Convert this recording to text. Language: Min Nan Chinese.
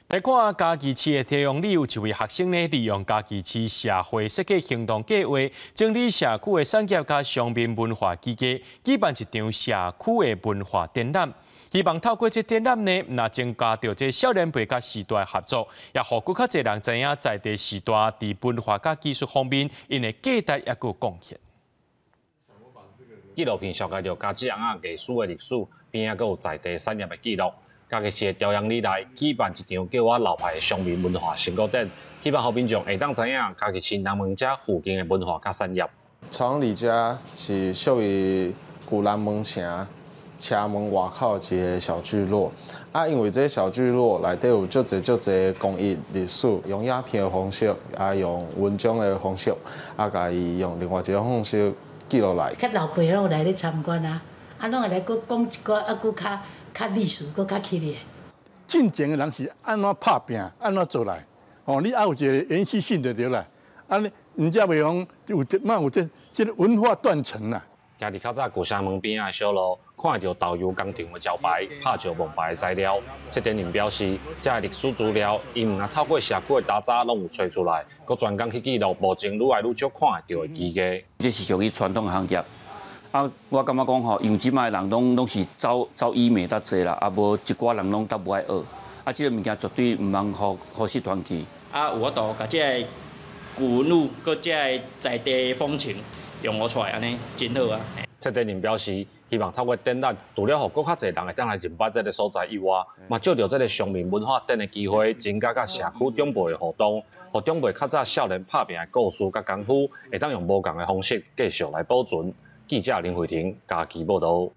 來看嘉義市的天陽里有一位學生呢，利用嘉義市社會設計行動計畫，整理社區的產業佮鄉民文化記憶，舉辦一場社區的文化展覽。希望透過這展覽呢，毋但增加著這少年輩佮時代合作，也予閣較濟人知影在地時代佇文化佮技術方面，𪜶的價值猶閣貢獻。紀錄片紹介著家子尪仔藝術的歷史，邊仔閣有在地產業的記錄。嘉義市的朝陽里內舉辦一場叫我老派的鄉民文化成果展，希望予民眾會當知影嘉義市南門遮附近的文化佮產業。朝陽里遮是屬於舊南門城車門外口一個小聚落，啊，因為這個小聚落內底有足濟足濟工藝歷史，用影片的方式，啊，用文章的方式，啊，共伊用另外一個方式記錄來。較老輩攏有來咧參觀啊，啊，攏會來閣講一寡，啊，閣較較歷史，閣較起來。進前的人是按怎拍拚，按怎做來？哦，你愛有一個延續性就對啦。按呢，毋才袂講有這嘛有這這個文化斷層啦。行佇較早舊城門邊仔的小路，看會著豆油工廠的招牌、拍石墓牌的材料。策展人表示，這个歷史資料，𪜶毋但透過社區的打雜攏有揣出來，閣專工去記錄，目前愈來愈少看會著的技藝。這是屬於傳統行業。啊，我感覺講吼，因為這擺的人攏攏是走走醫美較濟啦，啊無一寡人攏較無愛學，啊，這个物件絕對毋通予予失傳去。啊，有法度共這个古文物，閣這个在地風情融合出來，按呢真好啊。策展人表示，希望透過展覽，除了予閣較濟人會當來認捌這个所在以外，嘛藉著這个鄉民文化展的機會，增加佮社區長輩的互動，予長輩較早少年拍拚的故事佮功夫，會當用無仝的方式繼續來保存。記者林慧婷嘉義報導。